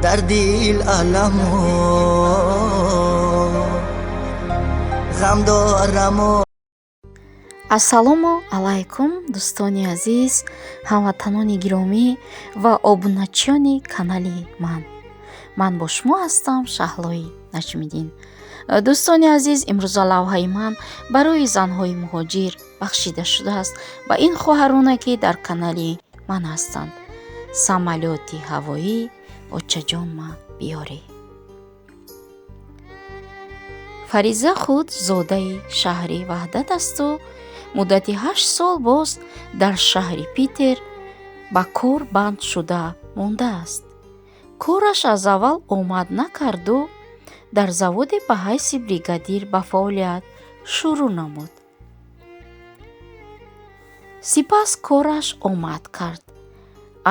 Дар дил аламу ғам дораму. Ассалому алайкум, дӯстони азиз, ҳамватанони гиромӣ ва обуначиёни канали ман. Ман бо шумо ҳастам, Шаҳлои Наҷмиддин. Дӯстони азиз, имрӯза лавҳаи ман барои занҳои муҳоҷир бахшида шудааст ба ин хоҳароне, ки дар канали ман ҳастанд. Самолёти ҳавоӣ очаҷонма биёрӣ. Фариза худ зодаи шаҳри Ваҳдат асту муддати 8 сол боз дар шаҳри Питер ба кор банд шуда мондааст. Кораш аз аввал омад накарду дар заводе ба ҳайси бригадир ба фаъолият шурӯъ намуд. Сипас кораш омад кард.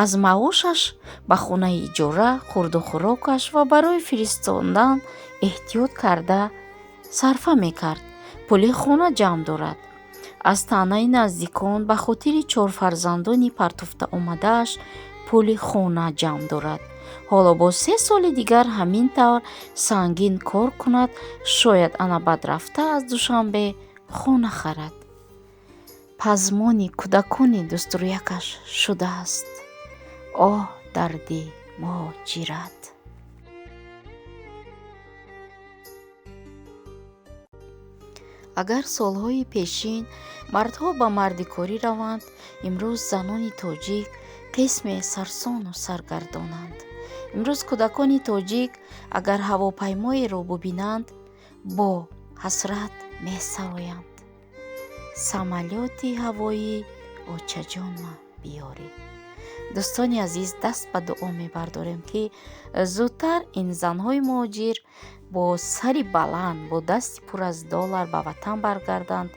Аз маошаш ба хонаи иҷора, хурду хӯрокаш ва барои фиристондан эҳтиёт карда сарфа мекард. Пули хона ҷамъ дорад. Аз таънаи наздикон ба хотири чорфарзандони партофта омадааш пули хона ҷамъ дорад. Ҳоло бо 3 соли дигар ҳамин тавр сангин кор кунад, шояд ана баъд рафта аз Душанбе хона харад. Пазмони кӯдакони дӯстрӯякаш шудааст. Оҳ, дарди муҳоҷират! Агар солҳои пешин мардҳо ба мардикорӣ раванд, имрӯз занони тоҷик қисме сарсону саргардонанд. Имрӯз кӯдакони тоҷик агар ҳавопаймоеро бубинанд, бо ҳасрат месароянд: самолёти ҳавоӣ очаҷонма биёрӣ. Дӯстони азиз, даст ба дуо мебардорем, ки зудтар ин занҳои муҳоҷир бо сари баланд, бо дасти пур аз доллар ба ватан баргарданд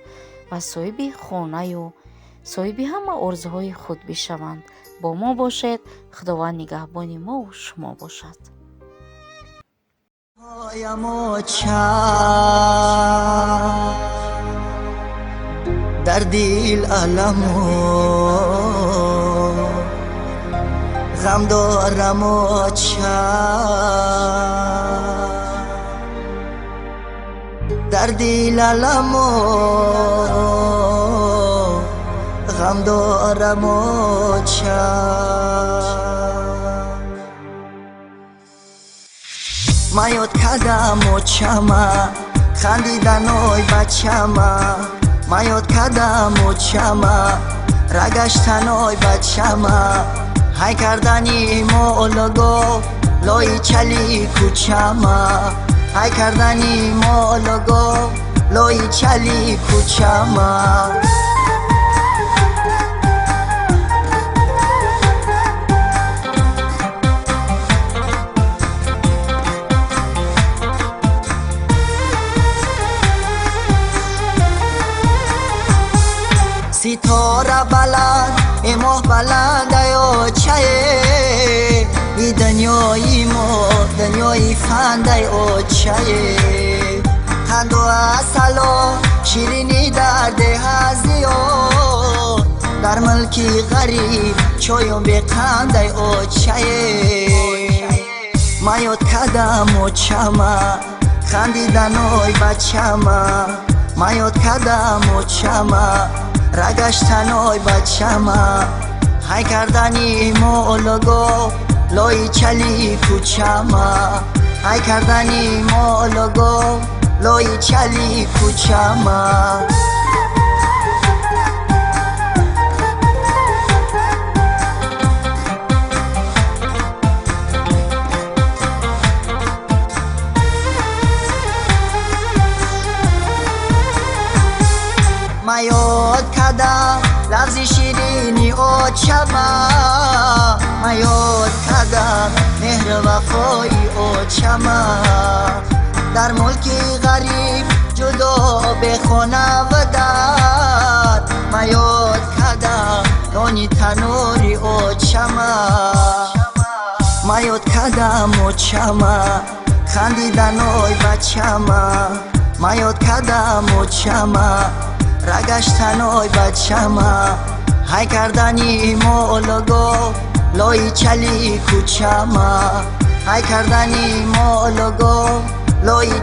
ва соҳиби хонаю соҳиби ҳама орзуҳои худ бишаванд. Бо мо бошед, Худованд нигаҳбони мову шумо бошад. Оча, дар дил аламу ғам дорам, оча, дар дил аламу ғам дорам, оча. Ман ёд кардам очама, хандиданой бачама. Ман ёд кардам очама, рагаштаной бачама. Ҳай кардани молого лои чали кӯчама. Ҳай кардани молого лои чали кӯчама. Ситора баланд, э моҳ баланд, ай очае. И дунёи мо дунёи фандай, очае. Қанду асало ширинӣ дар деҳа зиёд, дар мулки ғариб чоюм беқандай, очае. Ман ёд кардам очама, хандиданой бачама. Ман ёд кардам очама, рагаштаной бачама. Ҳай кардани молого лои чали кӯчама. Ҳай кардани молого лои чали кӯчама. Ман ёд кардам лафзи ширини очама. Ман ёд кардам меҳру вафои очама. Дар мулки ғариб ҷудо бехона дар, ман ёд кардам нони танури очама. Ман ёд кардам очама, хандиданой бачама. Ман ёд кардам очама, рагаштаной бачама. Ҳай кардани молуго лои чали кӯчама, ҳай кардани молуго лои.